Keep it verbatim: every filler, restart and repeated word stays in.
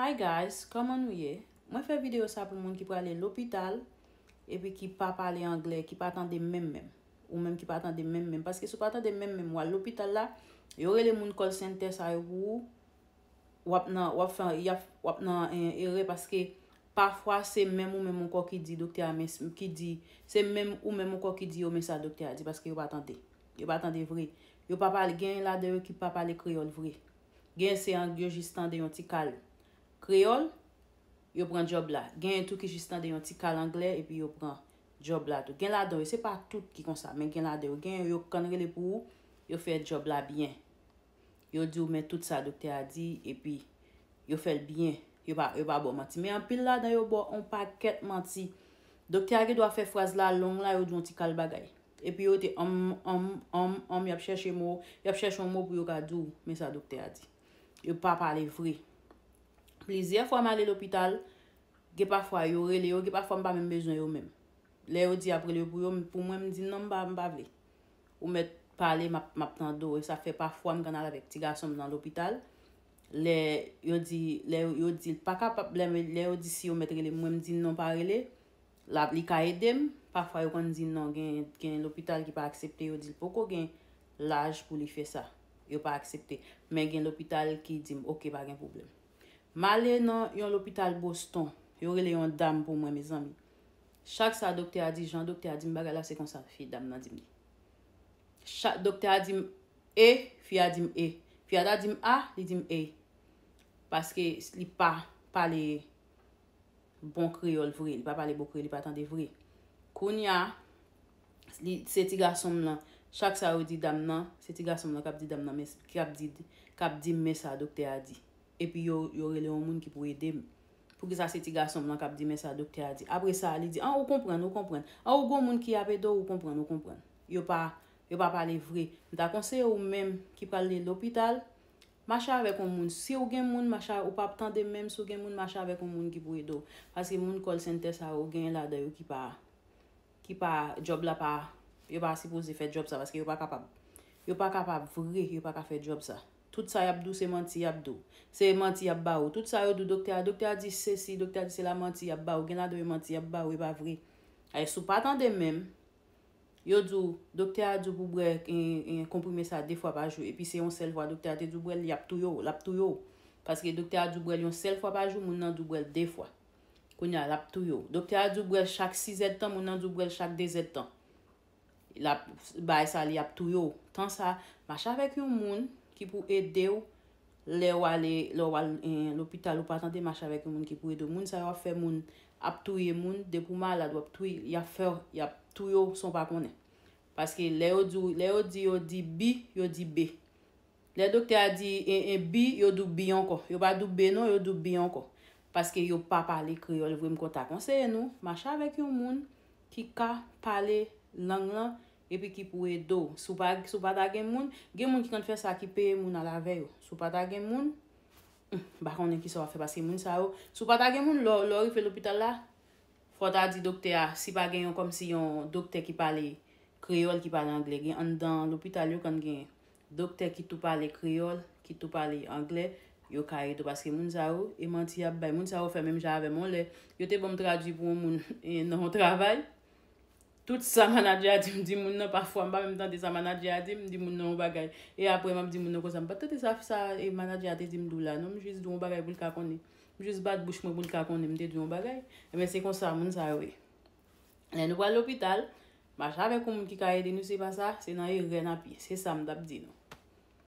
Hi guys, kòman nou ye? Mwen fè videyo sa pou moun ki prale lopital epi ki pa pale anglè, ki pa tande menm menm. Ou menm ki pa tande menm menm. Paske si w pa tande menm menm, w al lopital la, yo rele moun call center sa yo pou ou, w ap nan, w ap fè, y ap, w ap nan erè paske pafwa se menm ou menm ankò ki di doktè a, men ki di, se menm ou menm ankò ki di yo, men sa doktè a di paske yo pa tande. Yo pa tande vre. Yo pa pale, gen ladan yo ki pa pale kreyòl vre. Gen se an, yo jis tande yon ti kal kreyòl, yo pran djòb la. Gen tou ki jis tande yon ti kal anglè epi yo pran djòb la tou. Gen ladan yo, se pa tout ki konsa, men gen ladan yo. Gen yo, yo konn rele pou ou, yo fè djòb la byen. Yo di w men tout sa doktè a di epi yo fè l byen. Yo pa, yo pa ba w manti. Men anpil ladan yo ba w yon pakèt manti. Doktè a gen dwa fè fraz la long la, yo di w yon ti kal bagay. Epi yo te anm, anm, anm, anm, y ap chèche mo, y ap chèche yon mo pou yo ka di w men sa doktè a di. Yo pa pale vre. Plizyè fwa m ale lopital, gen pafwa yo rele yo, gen pafwa m pa menm bezwen yo menm. Lè yo di y ap rele yo pou yo, pou mwen m di non, m pa, m pa vle. Ou mèt pale, m ap, m ap tande w. E sa fè pafwa m konn al avèk ti gason m nan lopital. Lè yo di, lè yo, yo di l pa kapab, lè, lè yo di si yo mèt rele m, mwen m di non, pa rele. L ap, li ka ede m. Pafwa yo konn di non, gen, gen lopital ki pa aksepte, yo di l poko gen laj pou li fè sa. Yo pa aksepte. Men gen lopital ki di m, oke, pa gen pwoblèm. M ale nan yon lopital Boston. Yo rele yon dam pou mwen, mezanmi. Chak sa doktè a di, jan doktè a di m bagay la, se konsa fi dam nan di m li. Chak doktè a di m E, fi a di m E. Fi a ta di m A, li di m E. Paske li pa pale bon kreyòl vre, li pa pale bon kreyòl, li pa tande vre. Kounye a, li, se ti gason m lan, chak sa yo di dam nan, se ti gason m lan k ap di dam nan, men, k ap di, k ap di m men sa doktè a di. Epi yo, yo rele yon moun ki pou ede m. Poukisa se ti gason m lan k ap di men sa doktè a di? Apre sa, li di, an, ou konprann, ou konprann. An, ou gon moun ki ap ede w, ou konprann, ou konprann. Yo pa, yo pa pale vre. M ta konseye ou menm ki pral li lopital, mache avèk yon moun. Si w gen moun, mache a, ou p ap tande menm, si w gen moun, mache avèk yon moun ki pou ede w. Paske moun call center sa yo, gen ladan yo ki pa, ki pa, djòb la pa, yo pa sipoze fè djòb sa paske yo pa kapab. Yo pa kapab vre, yo pa ka fè djòb sa. Tout sa y ap di w, se manti y ap di w. Se manti y ap ba ou. Tout sa yo di w, doktè a, doktè a di sesi, doktè a di sela, manti y ap ba ou. Gen ladan yo manti y ap ba ou, e pa vre. Ay, si w pa tande menm, yo di w, doktè a di w pou bwè, en, en, konprime sa de fwa pa jou, epi se yon sèl fwa doktè a te di w bwè l, y ap touye w, l ap touye w. Paske doktè a di w bwè l yon sèl fwa pa jou, moun nan di w bwè l de fwa. Kounye a, l ap touye w. Doktè a di w bwè l chak sizèdtan, moun nan di w bwè l chak dezèdtan. L ap, bay sa, li ap touye w. Tan sa, mache avèk yon moun ki pou ede w lè w ale, lè w al, eh, lopital, ou pa tande mache avèk yon moun ki pou ede w. Moun sa yo ap fè moun ap touye moun, depi w malad, w ap touye, y ap fè, y ap touye w san w pa konnen. Paske lè yo di w, lè yo di yo di bi, yo di be. Lè doktè a di en, en bi, yo di w bi ankò. Yo pa di w be non, yo di w bi ankò. Paske yo pa pale kreyòl vre, m konn ta konseye nou, mache avèk yon moun ki ka pale lang lan, epi ki pou ede w. Si w pa, si w pa ta gen moun, gen moun ki konn fè sa, ki peye moun al avè yo. Si w pa ta gen moun, m pa konnen kisa w ap fè, paske moun sa yo, si w pa ta gen moun, lè, lè w rive lopital la, fò w ta di doktè a, si pa gen yon, kòmsi yon doktè ki pale kreyòl, ki pale anglè, gen anndan lopital yo konn gen doktè ki tou pale kreyòl, ki tou pale anglè, yo ka ede w, paske moun sa yo, e manti y ap bay. Moun sa yo fè menm jan avè m yon lè, yo te ban m tradui pou yon moun, eh, nan yon travay. Tout sa manadjè a di m, di moun nan, pafwa m pa menm tande sa manadjè a di m, m di moun nan yon bagay. E apre m ap di moun nan konsa, m pa t tande sa, sa, e manadjè a te di m di w la, non, m jis di w yon bagay pou l ka konnen. M jis bat bouch mwen pou l ka konnen m te di w yon bagay. Ebyen, se konsa moun sa yo ye. Lè nou pral lopital, mache avèk yon moun ki ka ede nou, se pa sa, se nan erè n ap ye. Se sa m t ap di nou.